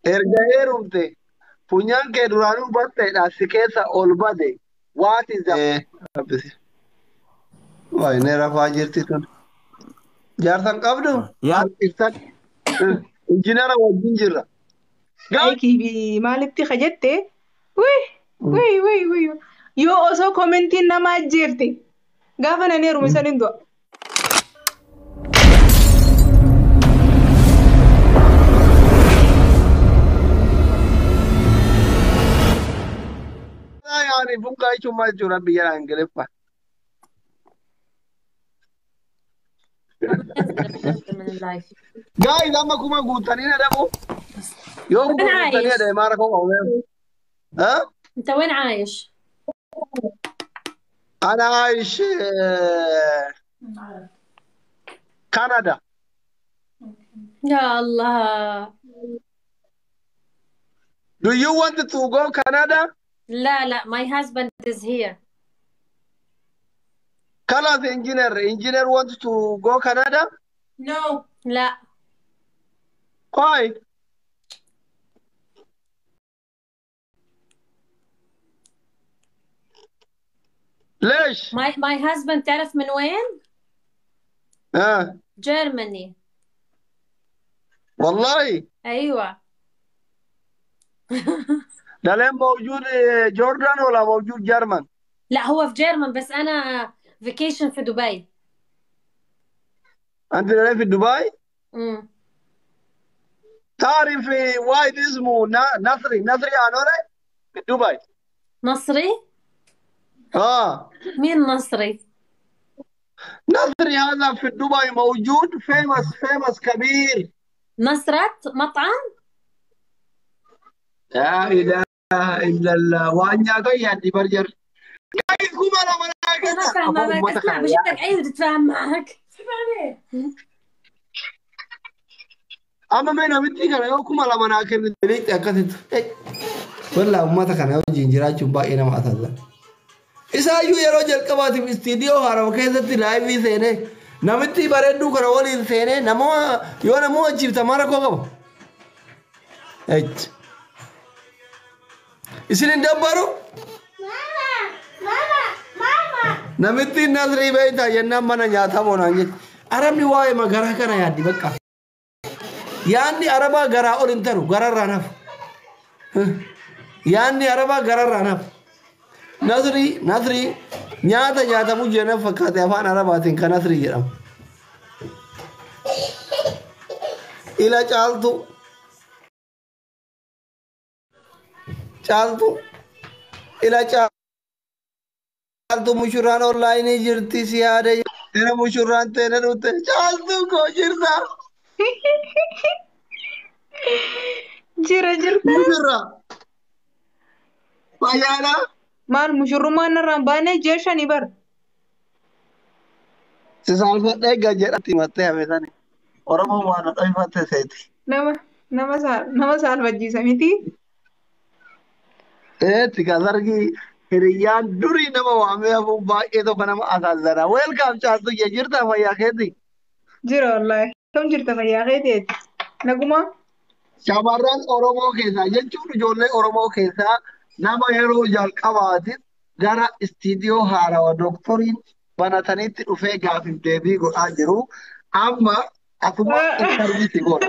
Erga heerumte funyaan kee duraanuu batteedha si keessa ol bade. What is the Waayee rafaa jirti tun. Jaarsan qabdu? Yaa. Ibsan. Injiinara wajjin jirra. Like maalitti kajette? Wii wii wii wii yoo osoo commentiin nama ajjeefte gaafa nan heerume san hin du'a. Yaani fungaa jechuun maal jechuudha biyya Ingiliffaa? من اللايف. Guys, amma kuma guutanii na dhabu. Yoo kuma وين guutanii عايش؟ adeemaa rakkoo qabu. ها؟ انت وين عايش؟ أنا عايش كندا. يا الله. Do you want to go Canada? لا لا، my husband is here. خلاص engineer, engineer want to go Canada? No. لا. Why? ليش؟ My husband تعرف من وين؟ ها Germany. والله ايوه. ده لين موجود Jordan ولا موجود German؟ لا هو في German بس انا vacation في دبي. انت لين في دبي؟ امم تعرف واحد اسمه نصري، نصري انوري في دبي. نصري؟ اه مين نصري؟ نصري هذا في دبي موجود، famous famous كبير. نصرت مطعم؟ لا اله الا الله وانيا يا برجر. Guys, kuma lama ما فاهمة معك، اسمع بجيب لك ايوه تتفاهم معك. Amma mee namitti kana yoo 2000 naa kennite akkasitti. Wallaa uummata kana wajjin jiraachuun baay'ee nama asalla. Isaayyuu yeroo jalqabaatiif istiidiyoo haarawa keessatti live seenee namitti bareedduu kana waliin seenee nama yoo nama wajjiifta mara koo qaba. Isin hin dabbaru? Namitti Nasrii beektaa jennaan mana nyaataa moonaan jetti. Arabni waa'ee magaraa kana yaaddi bakka. Yaanni arabaa garaa ol hin taru gararraan hafu. Yaanni arabaa gararraan hafu. Nasrii Nasrii nyaata nyaatamu jenna fakkaate afaan arabaatiin kan Nasrii jedhamu. Ila caaltu caaltu ila caaltu mushurraan onlaayinii jirti si yaada jira mushurraan teene dhufte caaltu koo jirta. Jira jirta. Mushurra. Fayyaadha. Maal mushurrummaan irraan baanee ji'a shanii bara. Si saalfadhee gad jedhatti himattee hafe sani. Oromoo waan dho'ifatte seeti. Nama nama nama saalfachiisa miti. Eetti kasargii hiriyyaan durii nama waamee hafuun baay'ee tokko nama asaazana. Welcome caaltu jee jirta fayyaa keeti. Jira wallaahi. Kam jirta fayyaa keeteeti? Naguma? Shamarran Oromoo keessaa jechuun ijoollee Oromoo keessaa nama yeroo jalqabaatiif gara istiidiyoo haarawa dooktoriin banatanitti dhufee gaafiif deebii godhaa jiru. Amma asuma interview godha.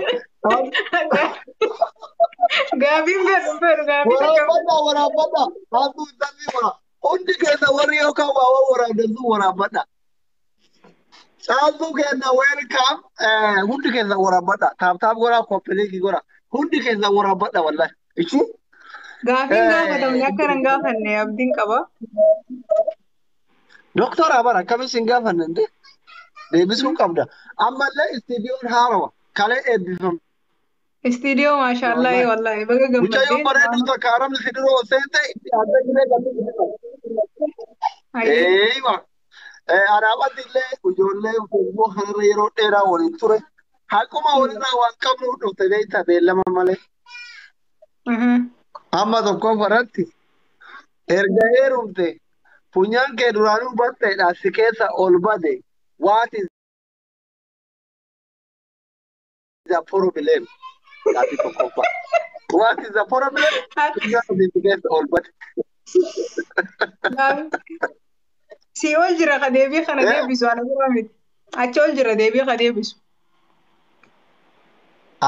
Gaafiin gad dhufeeru gaafii takka. Waraabbadhaa waraabbadhaa haasuu interview godha. Hundi keessa warri yookaan waa waraabdan sun waraabbadhaa. Caaltuu kenna welcome hundi keessa waraabbadhaa. Tap tap godhaa copy link godhaa. Hundi keessa waraabbadhaa wallahi. Ichi Gaafiin gaafatamne akka nan gaafanne abdiin qaba. Doktora bara akkamis hin gaafanne ndee deebisuu qabda. Ammallee istiidiyoon haarawa kalee eebbifame. Istiidiyoo maashaallah wallahi baga Mucayyoo gammaddee. bareedduu takka haramni si dura ol seente itti adda gilee galii. Eeyiwa. Anaafatti illee ijoollee Oromoo kanarra yeroo dheeraa waliin ture. Haquma walirraa waan qabnu dhufte beektaa beellama malee. Amma tokkoffaa irratti erga heerumte funyaan kee duraanuu batteedha si keessa ol bade. What is the problem? Gaaffii tokkoffaa. What is the problem? Keessa ol bade. Si ol jira ka deebii kana deebisu ana bira miti. Achi ol jira deebii ka deebisu.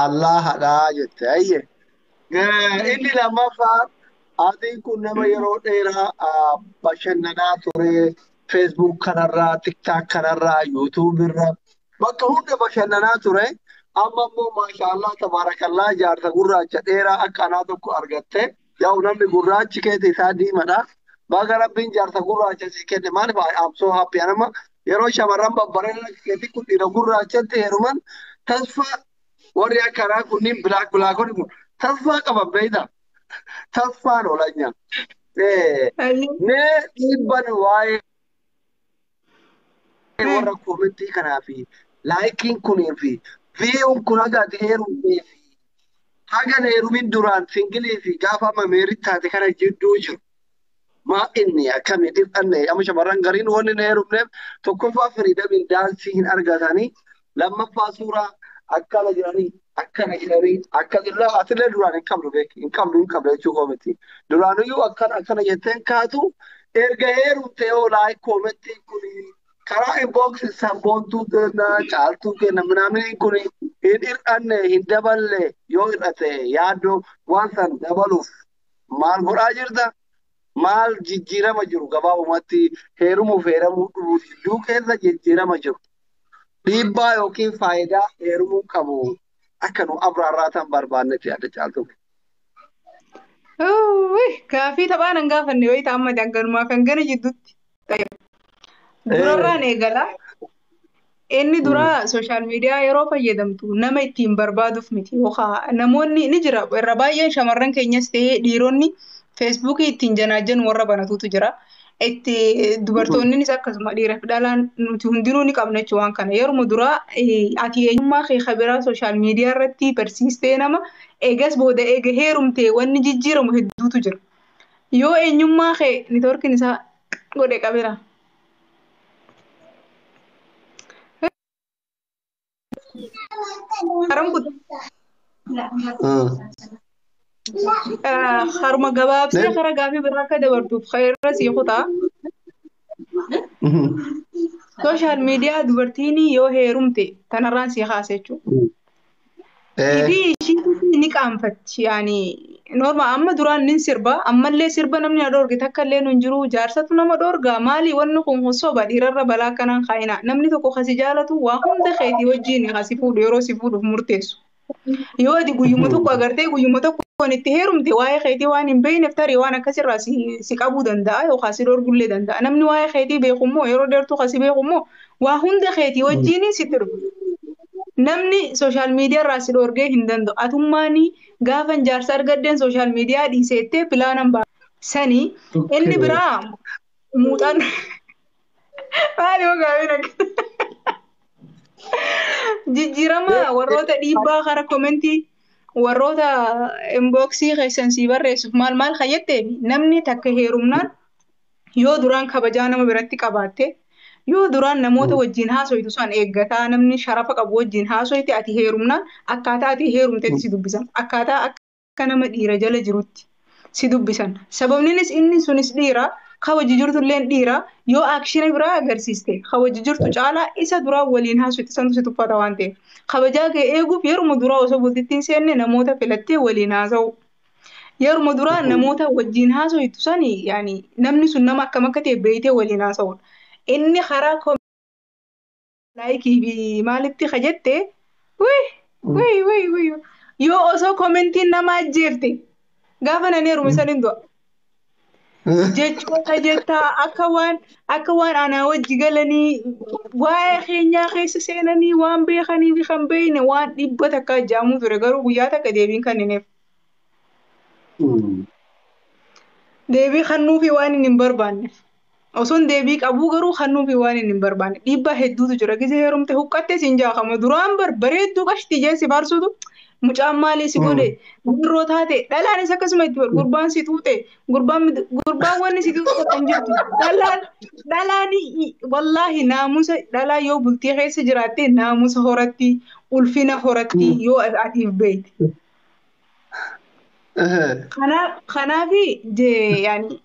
Allahadhaa jette ayye. Inni lammaffaa atiin kun nama yeroo dheeraa bashannanaa ture. Facebook kanarraa, TikTok kanarraa, YouTube irraa bakka hunda bashannanaa ture. Amma immoo maashaallah tabaarakallaa jaarsa gurraacha dheeraa akka anaa tokko argatte. Yaa'u namni gurraachi keessa isaa diimadha. Baga Rabbiin jaarsa gurraacha sii kenne maaliif I am so happy. Anama yeroo shamarran babbareedan akka keetii kun dhiira gurraachatti heeruman tasfaa warri akkanaa kunniin bilaak bilaakonni kun tasfaa qaban beektaa? Tasfaan olanya. Mee dhiibban waa'ee warra commentii kanaa fi likeiin kunii fi viewun kun haga ati heerumtee fi haga heerumin duraan single fi gaafa amma married taate kana jidduu jiru. Maa inni akkamii dhiphanne amma shamarran gariin wanni hin heerumneef tokkoffaa freedomiin daansii hin argatanii lammaffaa suuraa akkana jedhanii akkana jedhanii akkasillee asillee duraan hin qabdu beek hin qabdu hin qabdu jechuu koo miti. Duraanuyyuu akkana akkana jetteen kaatu erga heerumte yoo like commentiin kun karaa inbox sabboontuu kenna caaltuu kenna minaamin kun hin hir'anne hin daballe yoo hir'ate yaaddoo waan san dabaluuf maal godhaa jirta? Maal jijjiirama jiru gabaabumatti heerumuuf heerumuu dhufuu jidduu keessa jijjiirama jiru. Dhiibbaa yookiin faayidaa heerumuu qabu akka nu abraarraa tan barbaannetti yaada caaltuu. Gaafii taphaan hin gaafanne wayii ta'an amma hanganumaa kan gana jidduutti. Durarraan eegala. Inni dura social media yeroo fayyadamtu nama ittiin barbaaduuf miti yookaan namoonni ni jira irra baay'een shamarran keenyas ta'ee dhiironni Facebookii ittiin janaajjan warra banatuutu jira. Itti dubartoonnis akkasuma dhiira fi dhalaan nuti hundinuu ni qabna jechuudha waan kana. Yeruma duraa ati eenyummaa kee kabiraa social media irratti barsiistee nama eegas booda eega heerumtee wanni jijjiiramu hedduutu jira. Yoo eenyummaa kee networkiin isaa godhe qabira. Haram kutu. Haruma gabaabsee karaa gaafii biraa akka dabartuuf irra sii kutaa. Social media dubartiin yoo heerumte tanarraan sii kaasa jechuudha. Ifii ishiitis ni qaanfatti. Yaani norma amma duraan nin sirba ammallee sirba namni na dhoorge takka illee nun jiru jaarsatu nama dhoorga maali wanni kun soba dhiirarra balaa akkanaan kaa'ina namni tokko kasi jaalatu waa hunda keetii wajjin kasi fuudhu yeroo si fuudhuuf murteessu. Yoo ati guyyuma tokko agartee guyyuma tokko itti heerumte waa'ee keetii waan hin beekneef tarii waan akkasirraa si qabuu danda'a yookaan si dhoorgullee danda'a. Namni waa'ee keetii beeku immoo yeroo dheertuu kasi beeku immoo waa hunda keetii wajjin sitti dhufu. Namni social media irraa si dhoorgee hin danda'u. Atummaani gaafan jaarsa argaddeen social media dhiiseettee planan ba'a. Sanii inni biraa muuxan maali hoo gaafiin akka jijjiirama warroota dhiibbaa karaa commentii warroota inboxii keessan sii barreessuuf maal maal kayyatteef namni takka heerumnaan yoo duraan kabajaa nama biratti qabaatte yoo duraan namoota wajjin haasoytu san eeggataa namni sharafa qabu wajjin haasoyte ati heerumnaan akkaataa ati heerumtetti si dubbisan akkaataa akka nama dhiira jala jirutti si dubbisan sababninis inni sunis dhiira kawaji jirtu illeen dhiira yoo action biraa agarsiiste kawaji jirtu caalaa isa duraa waliin haasoyte santu si tuffata waan ta'eef kabajaa kee eeguuf yeruma duraa osoo bultitti hin seenne namoota filattee waliin haasa'u. Yeruma duraa namoota wajjin haasoytu sani yaani namni sun nama akkam akka ta'e beeytee waliin haasa'udha. Inni karaa likeii fi maalitti kajette wii wii wii wii yoo osoo commentiin nama ajjeefte gaafa nan heerume san hin du'a. Jechoota jettaa akka waan anaa wajji galanii waa'ee keenyaa keessa seenanii waan beekanii fi kan beekne waan dhibba takka jaamuu ture garuu guyyaa takka deebiin kennineef. Deebii kennuufi waan inni hin barbaanneef. Osoon deebii qabuu garuu kennuufi waan inni hin barbaanne. Dhiibbaa hedduutu jira. Gisee heerumte huqqattee siin jaakama. Duraan bar bareedduu qashtii jee si faarsutu mucaan maalii si godhe birroo taate dhalaanis akkasuma itti bar gurbaan si tuute gurbaan gurbaan wanni si tuute tokko hin jirtu. Dhalaan dhalaan wallaahi naamusa dhalaa yoo bultii keessa jiraatte naamusa horatti ulfina horatti yoo atiif beekte. Kanaafi yaani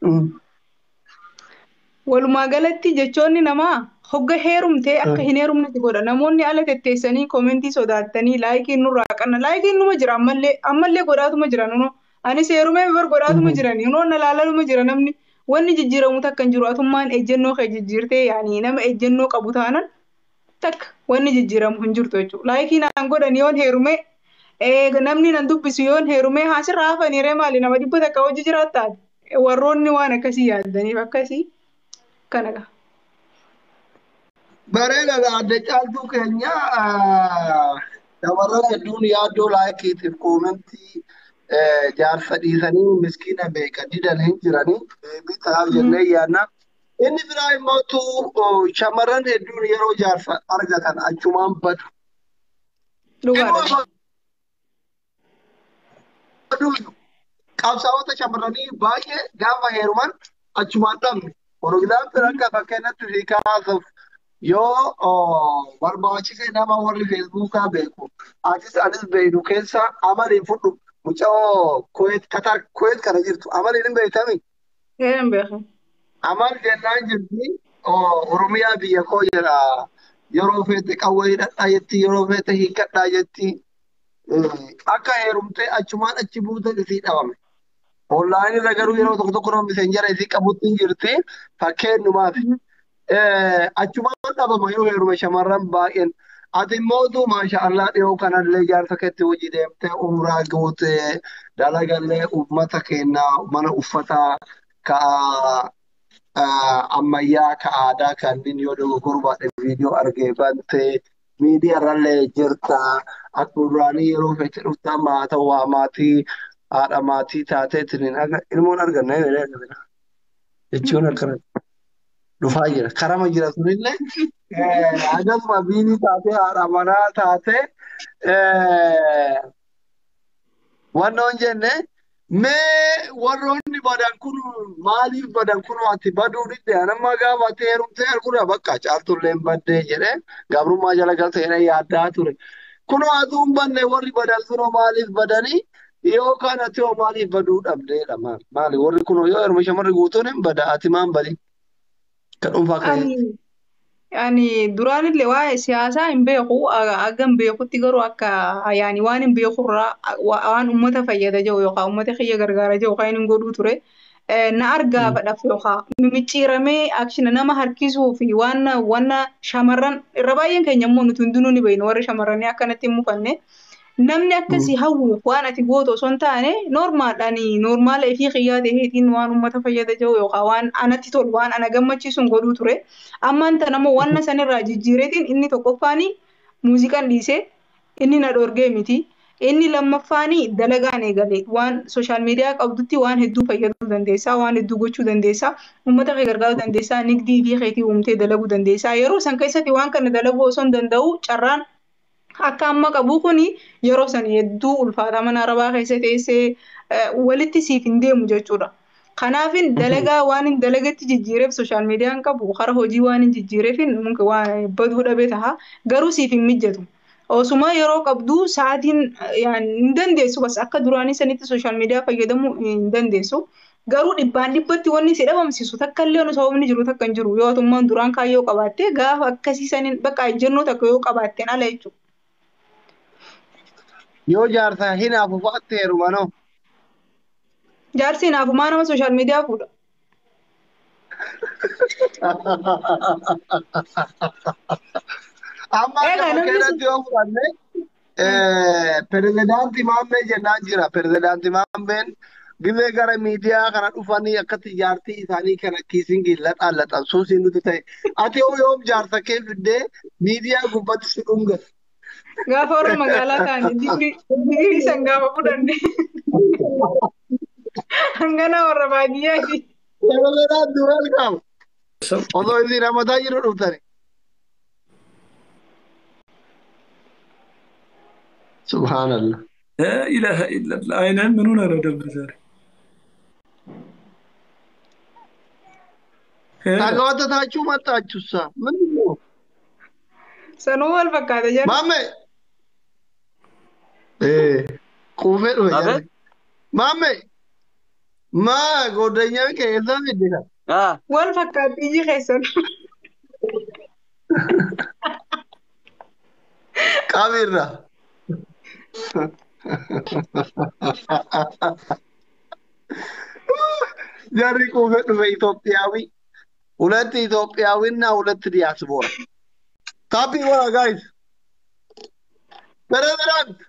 walumaa galatti jechoonni namaa hogga heerumtee akka hin heerumne si godha. Namoonni ala tetteessanii koomentii sodaattanii laayikiin nurraa qanna. Laayikiin numa jira ammallee ammallee godhaatuma jira nunoo. Anis heerumee bar godhaatuma jiran nunoo na laalaluma jira namni. Wanni jijjiiramu takka hin jiru atummaan ejjennoo kee jijjiirtee yaani nama ejjennoo qabu taanan takka wanni jijjiiramu hin jirtu jechuudha. Laayikii naan godhan yoon heerumee namni nan dubbisu yoon heerumee haasirraa hafaniiree maali nama 100 hojii jiraattaati. Warroonni waan akkasii yaaddaniif akkasii kana gaha. Bareedaadha adda caaltuu keenya shamarran hedduun yaaddoo laayikiitiif koomentii jaarsa dhiisanii miskiina beeka didan hin jiranii deebii ta'aaf jennee yaadna. Inni biraa immoo shamarran hedduun yeroo jaarsa argatan achumaan badu. Dhugaadha. Qabsaa'ota shamarranii baay'ee gaafa heeruman achumaan dhabne. For example akka fakkeenyatti si kaasuuf yoo barbaachise nama warri feesbuukaa beeku atis anis beeknu keessa amaliin fudhu mucaa Kuwait Qatar Kuwait kana jirtu amaliin hin beektami. Hin beeku. Amal jennaan jirti Oromiyaa biyya koo jedha yeroo feete qawwee hidhadhaa jetti yeroo feete hiikkadhaa jetti akka heerumtee achumaan achi buute isii dhabame. Onlaayinii irra garuu yeroo tokko tokko nama miseenjara isii qabutti hin jirti fakkeenyumaaf. Achumaan dhabama yoo heerume shamarran baay'een. Ati immoo maasha Allah dhiyoo kanallee jaarsa keetti hojii deemtee umraa gootee dalagallee uummata keenyaa mana uffataa ka ammayyaa ka aadaa kanneen yoo dogoggoruu baadhe viidiyoo argee bantee miidiyaa irrallee jirta. Akkuma duraanii yeroo feete dhuftaa maata waa maatii haadha maatii taateetiin ilmoon arganna jechuun akkana dhufaa jira. Karama jira sunillee akkasuma biinii taatee haadha manaa taatee wannoon jenne mee warroonni badan kun maaliif badan kun ati baduu didde anamma gaafa ati heerumtee arguudha bakka caaltullee hin baddee jedhee gabrummaa jala galtee jedhee yaaddaa ture. Kunoo atuu hin banne warri badan sunoo maaliif badanii yookaan ati hoo maaliif baduu dhabdeedha maali warri kunoo yoo heerume shamarri guutuun hin bada ati maan badii kan dhuunfaa keessatti. Ani duraanillee waa'ee siyaasaa hin beeku hagam beekutti garuu akka yaani waan hin beekurraa waan uummata fayyada jiru yookaan uummata kiyya gargaara jiru kan hin godhuu ture. Na argaa fadhaaf yookaan mimicciiramee akshina nama harkisuu fi waan shamarran irra baay'een keenya immoo nuti hundinuu ni beekna warri shamarranii akkanatti hin mufanne. Namni akkasii hawwu waan ati gootu osoo hin taane noormaadhaan noormaala ifii xiyyaa ta'eetiin waan uummata fayyada jiru yookaan waan anatti tolu waan ana gammachiisuun godhuu ture. Ammaan tana immoo wanna sanirraa jijjiireetiin inni tokkoffaani muuziqaan dhiisee inni na dhorgee miti. Inni lammaffaani dalagaan eegale waan sooshaal miidiyaa qabdutti waan hedduu fayyaduu dandeessaa waan hedduu gochuu dandeessaa uummata kee gargaaruu dandeessaa nigdii fi keetii uumtee dalaguu dandeessaa yeroo san keessatti waan kana dalaguu osoo hin danda'u carraan akka amma qabu kuni yeroo san hedduu ulfaata mana arabaa keessa teessee walitti siif hin deemu jechuudha. Kanaafin dalagaa waan hin dalagatti jijjiireef sooshaal miidiyaan qabu karaa hojii waan hin jijjiireef waan baduu dhabee ta'a garuu siif hin mijatu. Osuma yeroo qabdu sa'aatiin hin dandeessu bas akka duraanii sanitti sooshaal miidiyaa fayyadamuu hin dandeessu. Garuu dhibbaan dhibbatti wanni si dhabamsiisu takka illee sababni jiru takka hin jiru yoo atummaan duraan kaayyoo qabaatte gaafa akkasii saniin bakka ejjennoo takka yoo qabaatteen ala jechuudha. Yoo jaarsa hinaafu fa'aatti heeruma noo. Jaarsi hinaafumaa nama sooshaal miidiyaa fuudha. Amma akka fakkeenyatti yoo fudhanne pirezidaantii Maammee jennaan jira. Pirezidaantii Maammeen gizee gara miidiyaa kana dhufanii akkatti jaartii isaanii kana kiisingii laxaan laxan suusiin nuti ta'e. Ati yoo yoom jaarsa kee fiddee miidiyaa gubbatti si dhungate. Gaafa warra magaalaa ta'anii digirii san gaafa fudhanne. Hangana warra baadiyyaati. Pirezidaantii welcome. Osoo isin hamataa jiru dhuftani. Subhanallah. La ilaha illallah. አይንህን ምን ሆነህ ነው ደግሞ ዛሬ? ተጓተታችሁ መጣችሁሳ ምንድን ነው? Sanuu wal fakkaata jedhu. Maamme quufee dhufe አቤት jarri. Maamme maa godanyaan kee eessaa fidde kan? Wal fakkaatti iji keessan. Qabirra. Jarri quufee dhufe Itoophiyaawii. ሁለት ኢትዮጵያዊና ሁለት ዲያስፖራ ታፒ ወራ ጋይስ ፕሬዝዳንት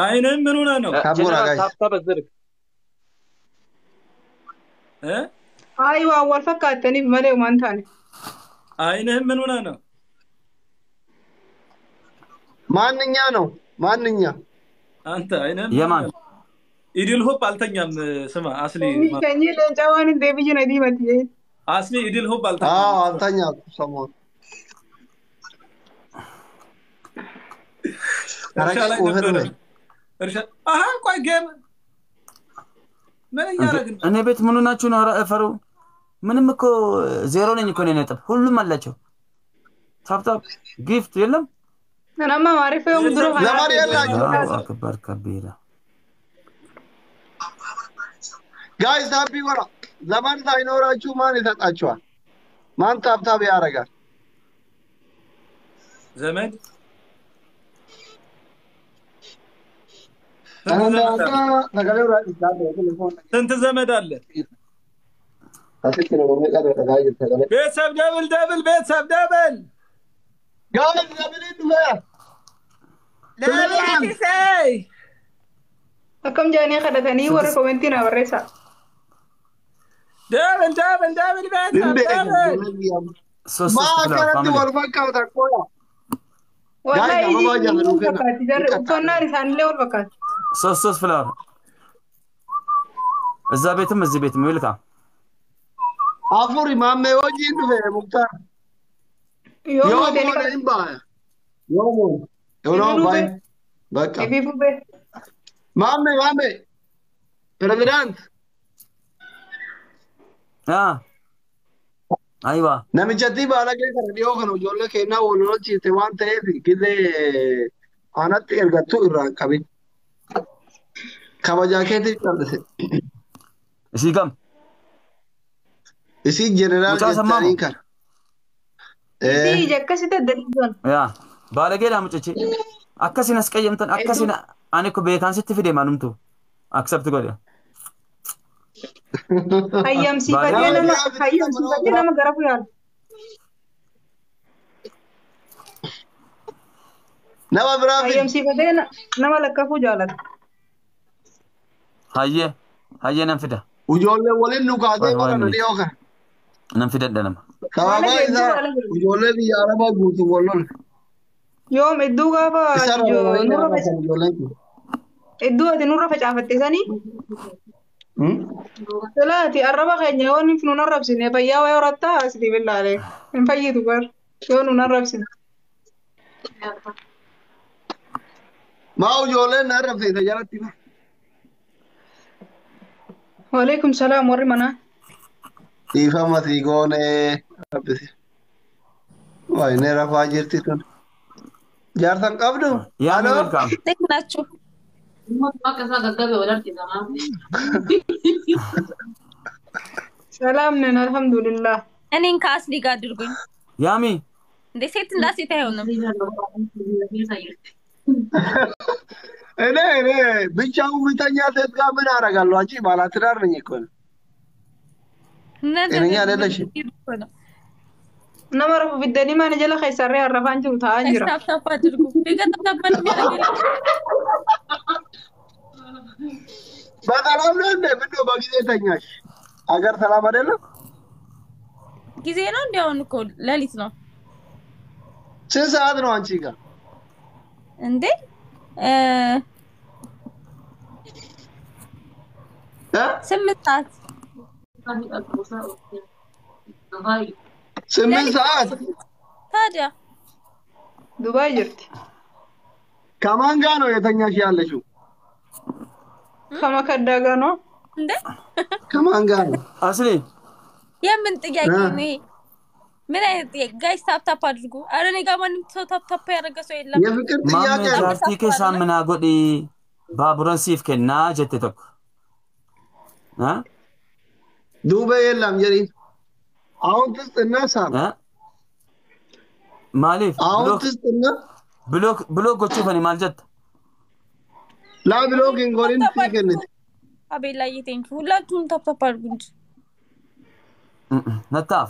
አይንህን ምን ሆነህ ነው? ታፕ ወራ ጀነራል ጋይስ ታፕ ታፕ አስደርግ። እ? Ayi waan wal fakkaattaniif malee waan taane. አይንህን ምን ሆነህ ነው? ማንኛ ነው ማንኛ? አንተ አይንህን ምን የማን ሆነህ ነው? ኢድል ሆፕ አልተኛም። ስማ አስሊ Sanyii leencaa waan hin deebiin na diimati. አስሊ ኢድል ሆፕ አዎ አልተኛም። አልተኛ ሰሞኑን እርሻ አረቄ ላይ ቁፍር ነበረ። በይ። እርሻ አሀ ቆይ ጌም ምን እያደረግን ነው? እኔ ቤት ምኑ ናችሁ ነው? ኧረ እፈሩ። ምንም እኮ ዜሮ ነኝ እኮ እኔ ነጥብ። ሁሉም አላቸው። ታፕ ታፕ ጊፍት የለም። Nama maariif yoo dura ዘመድ የላችሁ አላሁ አክበር ከቢራ። ጋይስ ታፒ ወራ ዘመድ ሳይኖራችሁ ማን ይሰጣችኋል? ማን ታፕ ታፕ ያደርጋል? ዘመድ ስንት ዘመድ አለ? ስንት ዘመድ አለ? ቤተሰብ ደብል ደብል ቤተሰብ ደብል ጋይስ ዘመድ ይዱፈ ደብል ኪሴይ Akkam jaanii kadhatanii warra komentii naa barreessaa. ደብል ደብል ደብል ቤተሰብ ደብል ሶስት ማ ሶስት ብለዋል akkanatti ፋሚሊ wal fakkaata qoya Wallahi Gaa'ela iji ababaa wal jaalladhu kenna. fakkaatti jarri uffannaan isaanillee wal fakkaatti. ሶስት ሶስት ፍላወር እዛ ቤትም እዚህ ቤትም ዌልካም። Afuri maammee wajjin dhufe Muktaar. Yoo Yoo mootee ni moone kadhatu. hin baaya. Yoo moone. Yeroo Ififuu baay'ee. bee. Bakka. Ififuu bee. Maammee maammee. Pirezidaant አይዋ namichatti baalagee kana dhiyoo kana ijoollee keenyaa wal lolchiiste waan ta'eef gizee anatti ergattu irraa hin qabin. Kabajaa keetiif cal'ise. እሺ ገም Isii jeneraal Mucaa sammaa jettaniin kana. Isii ija akkasitti adda dhiisan. ያ ባለጌዳ ሙጭቺ akkasiin as qayyamtan akkasiin ani ko beekaan sitti fide manumtu accept godhe Hayyamsiifatee nama hayyamsiifatee nama gara fuyaala. Nama biraa fidi. Hayyamsiifatee nama lakkafuu jaalata. hayyee hayyee nan fida Ijoollee waliin nu kaasee Waay, waay, godhana minute. dhiyoo kana. nan fidadha nama Sababaa Baala isaa geejjiba. ijoollee biyya Arabaa guutuu wal lola. Yoom iddoo gaafa Isa nurra rarra'anii ijoolleen kun. iddoo ati nurra facaafatte sanii Silaati arraba keenya yoo nun arrabsine fayyaa waa horattaa asii billaalee hin fayyitu bar yoo nun arrabsine. Maa ijoolleen na arrabse isa jalatti ba. Waalaikum salaam warri manaa. Dhiifama sii goonee rabbisi. Waayinee rafaa jirti tun. Jaarsan qabdu? yaami Aloo? welkaam እንዴት ናችሁ? Salaam nen alhamdulillah. እኔን ከአስሊ ጋር አድርጉኝ። ያሚ እንዴ ሴት እና ሴት አይሆንም። እኔ እኔ ብቻውን የሚተኛ ሴት ጋር ምን አደርጋለሁ? አንቺ ባለትዳር ነኝ እኮ ነው። እናንተ ጤነኛ አይደለሽም። ነው። Nama rafu fiddanii mana jala keessarree arrafaan jiru taa'aa jira. tap tap አድርጉ። የገጠብታባል የሚያደርግ የለም። በሰላም ነው እንዴ? ምነው በጊዜ ተኛሽ? አገር ሰላም አይደለም? ጊዜ ነው እንዲ አሁን እኮ ሌሊት ነው ስንት ሰዓት ነው አንቺ ጋር? እንዴ እ እ? 8 ሰዓት 8 ሰዓት ታዲያ Dubaay jirti. ከማን ጋር ነው የተኛሽ ያለሽው? Kama kaddaa ganoo. እንዴ ከማን ጋር ነው? አስሊ የምን ጥያቄ እ? ነው ይሄ? ምን አይነት ጥያቄ? guys tap tap አድርጉ። አረ እኔ ጋር ማንም ሰው tap tap ያደረገ ሰው የለም። የፍቅር ማሜ ጥያቄ ነው። jaartii keessaa minaa godhi baaburan siif kennaa jette tokko እ ዱቤ የለም jedhin. አሁን ትስጥና ሳም እ maaliif አሁን ብሎክ ትስጥና ብሎክ ብሎክ gochuuf ani maal jetta? laa ብሎክ hin godhin ታፕ sii kennite. አቤላዬ ቴንኪ። ሁላችሁም ታፕ ታፕ አድርጉ እንጂ Nattaaf.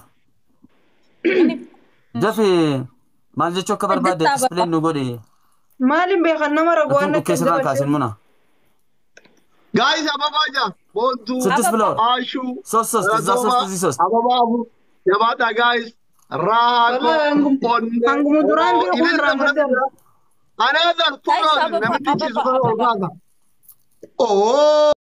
እኔ Dafi maal jechuu akka barbaadde Addatti explain nu godhi. Maaliin beekan nama Utuun raguwaan dhukkee sirraan kaasin muna. Gaayis ababaa jaa boontuu ስድስት ብለዋል። አሹ ሶስት ሶስት እዛ ሶስት እዚህ ሶስት አበባ አቡ jabaadha guys raako Hanguma duraan beeku irraa madda. Another Guys, 2,000 ababa, namichi ababa, ciisu kana ol ababa. kaasa. Oo.